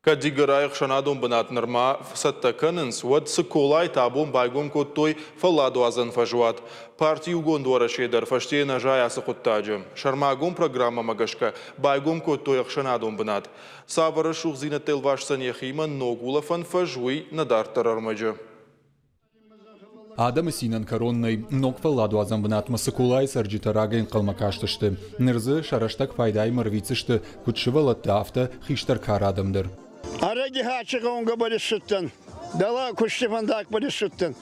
Кӕд Дигорайы ӕхсӕнадон бынат нырма цӕттӕ кӕнынц, уӕд Цыколайы та абон байгом кодтой фӕлладуадзӕн фӕзуат. Парти Иугонд Уӕрӕсе дӕр фӕстейӕ нӕ зайы ацы хъуыддаджы. Сӕрмагонд программӕмӕ гӕсгӕ байгом кодтой ӕхсӕнадон бынат. Цавӕр рӕсугъддзинӕдтӕ ӕлвасдзӕн йӕхимӕ ног улӕфӕн фӕз, уый нӕ дарддӕр ӕрмӕджы. Адӕмы цинӕн кӕрон нӕй. Ног фӕлладуадзӕн бынатмӕ Цыколайы цӕрджытӕ рагӕй ӕнхъӕлмӕ кастысты. Ныр дзы сӕ рӕстӕг пайдаимӕ ӕрвитдзысты куыд сывӕллӕттӕ, афтӕ хистӕр кары адӕм дӕр. Ӕрӕги хачи гъӕунгӕ балиссудтӕн, дӕлӕ кусти фӕндаг балиссудтӕн.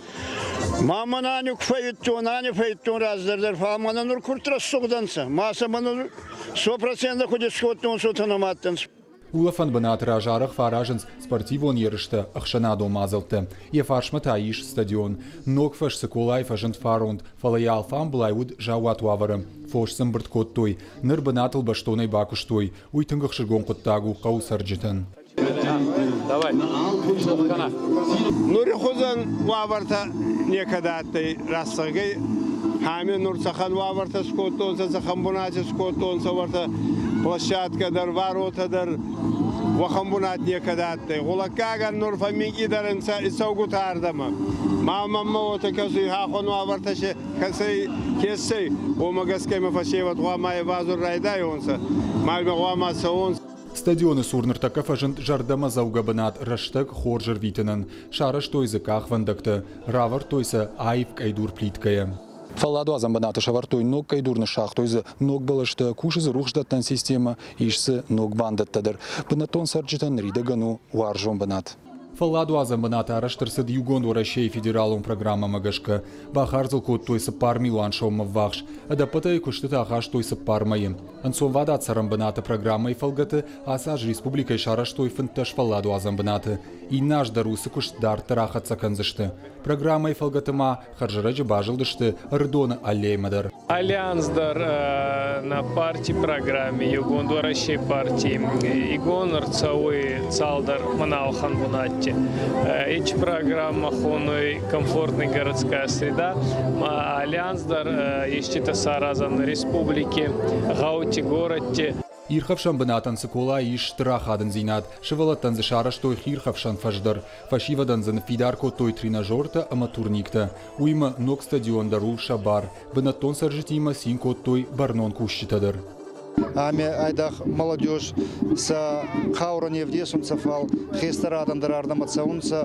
Ма мӕн ани ку фӕййидтон, ани фӕййидтон раздӕр дӕр, фал мӕнӕ нур курд рӕсугъд ӕнцӕ. Ма сӕ мӕнӕ 100% куд искодтон, сотӕ нӕ Улӕфӕн бынаты раз арӕх фӕаразынц спортивон ерыстӕ, ӕхсӕнадон мадзӕлттӕ. Йӕ фарсмӕ та ис стадион. Ног фӕз Цыколайы фӕзынд фаронд, фӕлӕ йӕ алфамбылай уыд заууат уавӕры. Фос дзы ӕмбырд кодтой. Ныр бынатыл бӕстонӕй бакуыстой. Уый тынг ӕхсызгон хъуыддаг у хъӕуы цӕрджытӕн. Нури хузӕн уавӕртӕ некӕд адтӕй рӕстӕгӕй. Ами нур цӕхӕн уавӕртӕ скодтонцӕ, цӕхӕн бунати скодтонцӕ уӕртӕ площадкӕ дӕр, варотӕ дӕр, уӕхӕн бунат некӕд адтӕй. Гъулӕггагӕн нур фӕмминкъийдӕр ӕнцӕ цӕугутӕ ардӕмӕ. Ма мӕммӕ уотӕ кӕсуй, хӕххон уавӕртӕ се кӕцӕй кесӕй, уомӕ гӕсгӕ имӕ фӕсевӕд гъуамӕ ӕвазур райдайонцӕ, ма имӕ гъуамӕ цӕуонцӕ. Стадионы цур ныртӕккӕ фӕзынд зӕрдӕмӕдзӕугӕ бынат рӕстӕг хорз ӕрвитынӕн. Сарӕзтой дзы къахвӕндӕгтӕ, равӕрдтой сӕ аив къӕйдур плиткӕйӕ. Фӕлладуадзӕн бынаты сӕвӕрдтой ног къӕйдур, ныссагътой дзы ног бӕлӕстӕ, кусы дзы рухсдӕттӕн системӕ, ис дзы ног бандӕттӕ дӕр. Бынӕттон цӕрджытӕн ныридӕгӕн у уарзон бынат. Фӕлладуадзӕн бынат арӕзт ӕрцыд Иугонд Уӕрӕсейы федералон программӕмӕ гӕсгӕ. Бахардз ыл кодтой 4 милуан соммӕ ввахс. Ӕдӕппӕтӕй куыстытӕ ахастой цыппар мӕйы. Ӕнцонвадат цӕрӕн бынаты программӕйы фӕлгӕты ацы аз республикӕйы сарӕзтой 15 фӕлладуадзӕн бынаты. Иннӕ аз дӕр уыцы куыст дарддӕр ахӕццӕ кӕндзысты. Программӕйы фӕлгӕты ма хӕрзӕрӕджы базылдысты Ӕрыдоны аллеймӕ дӕр. Альянс дӕр нӕ партий программи Иугонд Уӕрӕсей парти игон ӕрцӕуй цалдӕр мӕнӕуӕхӕн бунӕтти. Ечи программӕ хонуй «Комфортная городская среда». Альянс дӕр еститӕ саразӕн республики, гъӕути, городти. Ирхӕфсӕн бынатӕн Цыколайы ис стыр ахадындзинад. Сывӕллӕттӕн дзы сарӕзтой хиирхӕфсӕн фӕз дӕр. Фӕсивӕдӕн дзы ныффидар кодтой тренажертӕ ӕмӕ турниктӕ. Уыимӕ ног стадион дӕр у сӕ бар. Бынӕттон цӕрджытимӕ цин кодтой бӕрнон кусджытӕ дӕр. Ами айдагъ молодежь сӕ хъаурӕ не вдесунцӕ, фал хестӕр адӕм дӕр ардӕмӕ цӕунцӕ,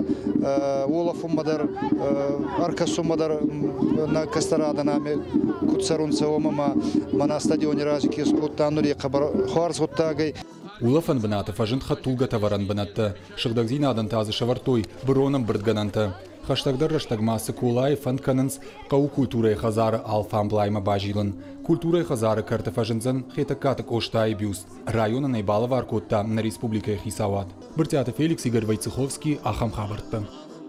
уолӕфунмӕ дӕр, ӕркӕсунмӕ дӕр нӕ кӕстӕр адӕн ами куд цӕрунцӕ, уомӕ ма мӕнӕ стадиони рази ке скодтан, нур е хъӕбӕр хуарз гъуддаг ӕй. Улӕфӕн бынаты фӕзынд хӕдтулгӕтӕвӕрӕн бынӕттӕ. Сыгъдӕгдзинадӕн та дзы сӕвӕрдтой бырон ӕмбырдгӕнӕнтӕ. Хӕстӕгдӕр рӕстӕг ма Цыколайы фӕнд кӕнынц хъӕуы культурӕйы хӕдзары алфамблаймӕ базилын. Культурӕйы хӕдзары кӕрты фӕзындзӕн Хетӕгкаты Къостайы бюст. Районӕн ӕй балӕвар кодта нӕ республикӕйы хицауад. Брытъиаты Феликс, Игорь Войцеховский, ахӕм хабӕрттӕ.